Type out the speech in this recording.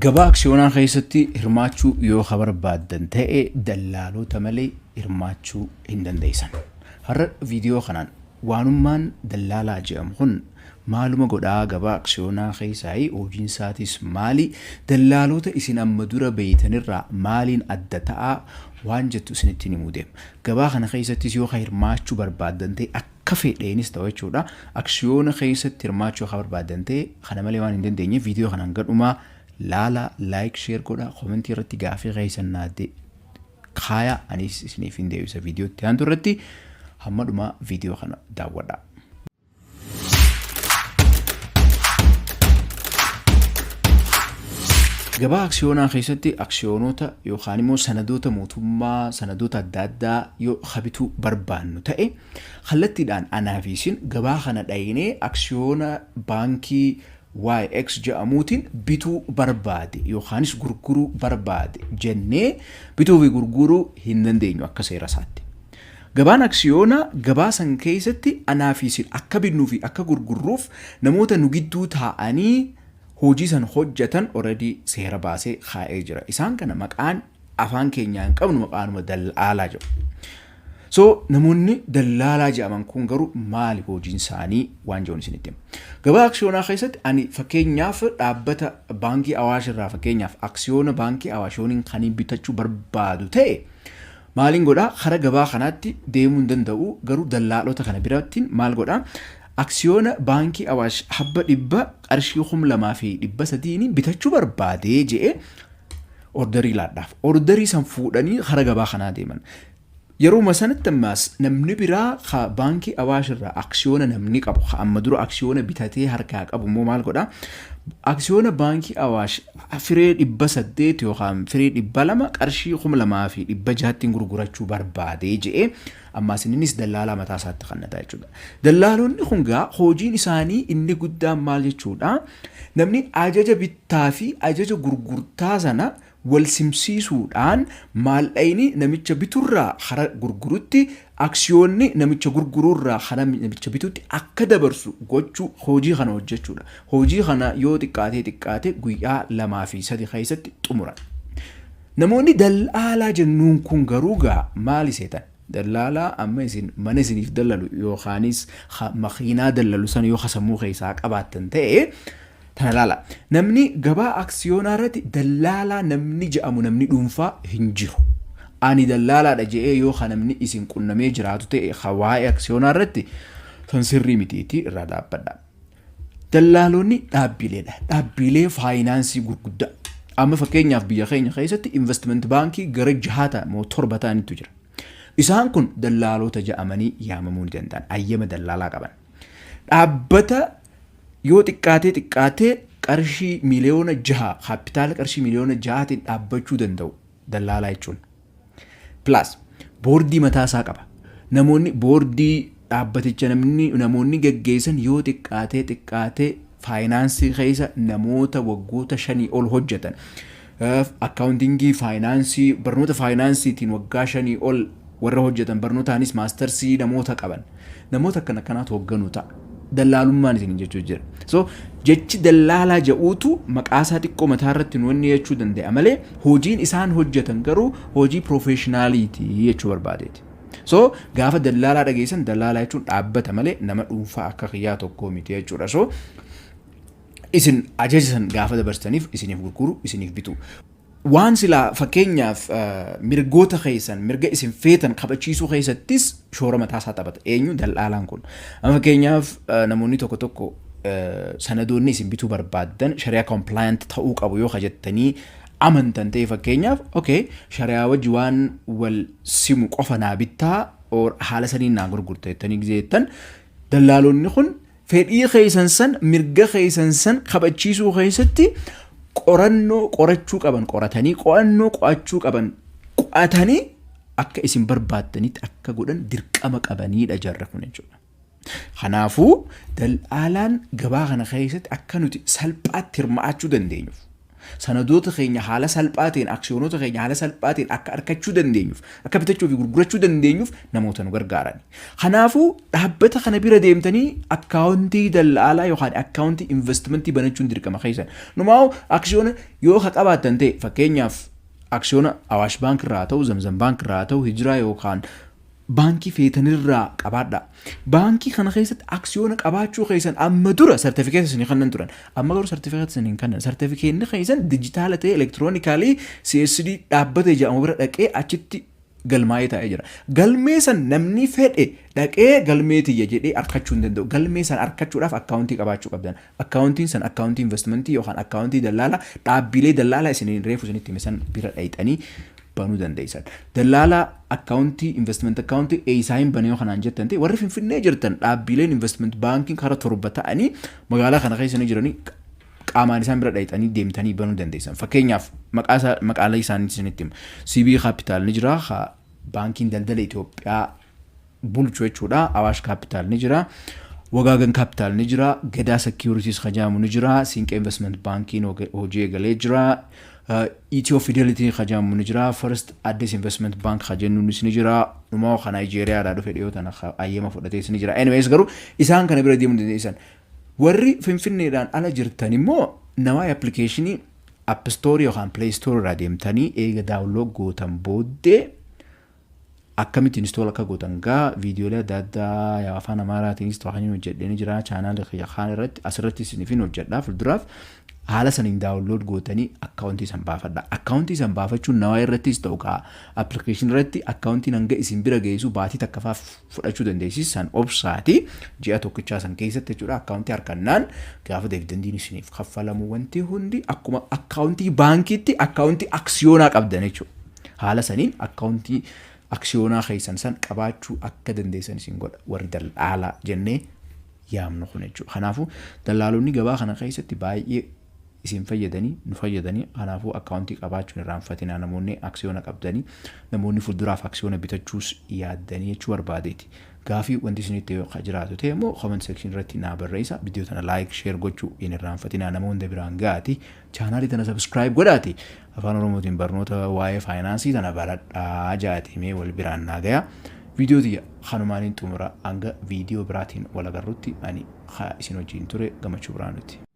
Gabaa aksiyoonaa keessatti hirmaachuu yoo ka barbaaddan ta'e, dallaalota malee hirmaachuu hin dandeessan. Har'a viidiyoo kanaan waanummaan dallaalaa jedhamu kun maaluma godhaa, gabaa aksiyoonaa keessaa hojiin isaatis maali, dallaalota isin amma dura beeytanirraa maaliin adda ta'aa waan jettu isinitti himuu deema. Gabaa kana keessattis yoo ka hirmaachuu barbaaddan ta'e, akka fedheenis ta'u jechuudha. Aksiyoona keessatti hirmaachuu yoo ka barbaaddan ta'e, kana malee waan hin dandeenye, viidiyoo kanaan gadhumaa laala, like, share godha, comment irratti gaafii keessan naadde kaaya, anis isiniif hin deebisa viidiyootti aantu irratti. Hamma dhumaa viidiyoo kana daawwadha. Gabaa aksiyoonaa keessatti aksiyoonota yookaan immoo sanadoota mootummaa, sanadoota adda addaa yoo habituu barbaannu ta'e, kallattiidhaan anaa fi isin gabaa kana dhayinee aksiyoona baankii YX jedhamuutiin bituu barbaade yookaanis gurguruu barbaade jennee bituu fi gurguruu hin dandeenyu akka seera isaatti. Gabaan aksiyoonaa gabaa san keessatti anaa fi isin akka binnuu fi akka gurgurruuf namoota nu gidduu taa'anii hojii san hojjetan already seera baasee kaa'ee jira. Isaan kana maqaan afaan keenyaa hin qabnu, maqaanuma dallaalaa jedhu. So namoonni dallaalaa jedhaman kun garuu maali hojiin isaanii waan jedhuun isinitti hima. Gabaa aksiyoonaa keessatti ani fakkeenyaaf dhaabbata baankii Awaash irraa, fakkeenyaaf aksiyoona baankii Awaash yooniin kan bitachuu barbaadu ta'e, maaliin godhaa? Kara gabaa kanaatti deemuu hin danda'u, garuu dallaalota kana birattiin maal godhaa? Aksiyoona baankii Awaash habba 100 qarshii 2,300n bitachuu barbaadee je'ee orderii laadhaaf. Orderii san fuudhanii kara gabaa kanaa deeman. Yeruma sanatti ammaas namni biraa ka baankii Awaash irraa aksiyoona namni qabu, ka amma dura aksiyoona bitatee harkaa qabu immoo maal godhaa? Aksiyoona baankii Awaash firee 800 yookaan firee 200 qarshii 2,600tti gurgurachuu barbaadee je'ee ammaas innis dallaalaa mataa isaatti kannata jechuudha. Dallaalonni kun gaa hojiin isaanii inni guddaan maal jechuudha? Namni ajaja bittaa fi ajaja gurgurtaa sana wal simsiisuudhaan maallaqni namicha biturraa kara gurgurutti, aksiyoonni namicha gurguruurraa kara namicha bitutti akka dabarsu gochuu, hojii kana hojjechuudha. Hojii kana yoo xiqqaatee xiqqaate guyyaa 2 fi 3 keessatti xumuran. Namoonni dallaalaa jennuun kun garuu gaa maali seetan? Dallaalaa amma isin mana isiniif dallalu yookaanis makiinaa dallalu sana yoo sammuu keessaa qabaattan ta'e, tana laala. Namni gabaa aksiyoonaa irratti dallaalaa namni jedhamu namni dhuunfaa hin jiru. Ani dallaalaadha je'ee yoo ka namni isin qunnamee jiraatu ta'e ka waa'ee aksiyoonaa irratti san sirrii mitiitii irraa dhaabbadha. Dallaalonni dhaabbileedha. Dhaabbilee faayinaansii gurguddaa. Amma fakkeenyaaf biyya keenya keessatti investment baankii gara jaha ta'an moo torba ta'anitu jira. Isaan kun dallaalota jedhamanii yaamamuu ni danda'an. Ayyama dallaalaa qaban. Dhaabbata yoo xiqqaatee xiqqaatee qarshii miliyoona 6, kaapitaala qarshii miliyoona 6tiin dhaabbachuu danda'u dallaalaa jechuun. Plus boordii mataa isaa qaba. Namoonni boordii dhaabbaticha namni namoonni geggeessan yoo xiqqaatee xiqqaatee faayinaansii keessa namoota waggoota 5 ol hojjetan. Accountingii, faayinaansii, barnoota faayinaansiitiin waggaa 5 ol warra hojjetan, barnootaanis maastarsii namoota qaban. Namoota akkana akkanaatu hoogganuu ta'a. Dallaalummaan isin jechuu jira. So jechi dallaalaa jedhuutu maqaasaa xiqqoo mataa irratti nu wanni jechuu danda'a malee, hojiin isaan hojjetan garuu hojii professionaliiti jechuu barbaadeeti. So gaafa dallaalaa dhageessan, dallaalaa jechuun dhaabbata malee nama dhuunfaa akka kiyyaa tokkoo miti jechuudha. So isin ajaja san gaafa dabarsitaniif isiniif gurguru, isiniif bitu. Waan silaa fakkeenyaaf mirgoota keessan, mirga isin feetan kabachiisuu keessattis shoora mataa isaa taphata. Eenyu dallaalaan kun? Amma fakkeenyaaf namoonni tokko tokko sanadoonni isin bituu barbaaddan shari'a compliant ta'uu qabu yoo jettanii amantan ta'e, fakkeenyaaf, okay, shari'aa wajji waan wal simu qofa naa bittaa or haala saniin naa gurgurta jettanii gizee jettan, dallaalonni kun fedhii keessan san, mirga keessan san kabachiisuu keessatti qorannoo qorachuu qaban qoratanii, qo'annoo qo'achuu qaban qo'atanii akka isin barbaaddanitti akka godhan dirqama qabaniidha jarra kun jechuudha. Kanaafuu daldaalaan gabaa kana keessatti akka nuti salphaatti hirmaachuu dandeenyuuf Sanadoota keenya haala salphaa ta'een, aksiyoonota keenya haala salphaa ta'een akka argachuu dandeenyuuf, akka bitachuu fi gurgurachuu dandeenyuuf namoota nu gargaaran. Kanaafuu dhaabbata kana bira deemtanii akkaawuntii daldalaa yookaan akkaawuntii investimentii banachuun dirqama keessan. Numaa'u aksiyoona yoo ka qabaattan ta'e, fakkeenyaaf aksiyoona Awaash Baank irraa haa ta'u, Zamzam Baank irraa haa ta'u, Hijiraa yookaan baankii feetanirraa qabaadhaa. Baankii kana keessatti aksiyoona qabaachuu keessan amma dura sartifikeeta isinii kennan turan. Amma garuu sartifikeeta isinii hin kennan. Sartifikeetni keessan dijitaala ta'ee elektiroonikaalii CSD dhaabbata jedhamu bira dhaqee achitti galmaa'ee taa'ee jira. Galmee san namni fedhe dhaqee galmee tiyya jedhee argachuu hin danda'u. Galmee san argachuudhaaf akkaawuntii qabaachuu qabdan. Akkaawuntiin san akkaawuntii investimentii yookaan akkaawuntii dallaalaa dhaabbilee dallaalaa isiniin reefu isinitti hime san bira dhayxanii banuu dandeessan. Dallaalaa akkaawuntii investment akkaawuntii eessaa hin bane yoo kanaan jettan ta'e, warri Finfinnee jirtan dhaabbileen investment baankiin kara 7 ta'anii magaalaa kana keessa ni jiranii, qaamaan isaan bira dhayxanii deemtanii banuu dandeessan. Fakkeenyaaf maqaalee isaanii isinitti hima. CBE Capital ni jira, baankiin daldala Itoophiyaa bulchu jechuudha. Awaash Capital ni jira. Wagaagan Capital ni jira. Gadaa Securities kajamu ni jira. Siinqee Investment Baankiin hojii eegalee jira. Ethio Fidelity kajamu ni jira. First Addis Investment Bank kajennuunis ni jira. Dhumaa kan Nigeeriyaadhaa dhufe dhiyoo tana ayyama fudhatees ni jira. Anyways, garuu isaan kana bira deemuu dandeessan. Warri Finfinneedhaan ala jirtan immoo nawaa applicationii App Store yookaan Play Store irraa deemtanii eega download gootan booddee, akkamitti install akka gootan gaa viidiyoolee adda addaa yaa afaan Amaaraatiinis ta'anii hojjedhee ni jira chaanaala kiyya kaan irratti, asirratti isiniifin hojjedhaa fuulduraaf. Haala saniin download gootanii akkaawuntii san baafadha. Akkaawuntii san baafachuun nawaa irrattis ta'u kaa applicationii irratti akkaawuntiin hanga isin bira geessu baatii takkafaaf fudhachuu dandeessi. San obsaati, ji'a tokkichaa san keessatti jechuudha. Akkaawuntii harkannaan gaafa dividendiin isiniif kaffalamu wanti hundi akkuma akkaawuntii baankiitti akkaawuntii aksiyoonaa qabdan jechuudha. Haala saniin akkaawuntii aksiyoonaa keessan san qabaachuu akka dandeessan isin godha warri daldalaa jennee yaamnu kun jechuudha. Kanaafuu dallaalonni gabaa kana keessatti baay'ee isin fayyadanii, nu fayyadanii. Kanaafuu akkaawuntii qabaachuun irraanfatinaa, namoonni aksiyoona qabdanii, namoonni fuulduraaf aksiyoona bitachuus yaaddanii jechuu barbaadeeti. Gaafii wanti isinitti yoo jiraatu ta'e immoo comment section irratti naa barreessa. Viidiyoo tana like, share gochuu hin irraanfatinaa, nama hunda biraan gaati. Chaanaalii tana subscribe godhaati. Afaan Oromootiin barnoota waa'ee faayinaansii tana baradhaa jaati mee wal biraan naa gaya. Viidiyoo tiyya kanumaaniin xumura. Hanga viidiyoo biraatiin wal agarrutti ani isin wajjin ture Gammachuu Biraanuuti.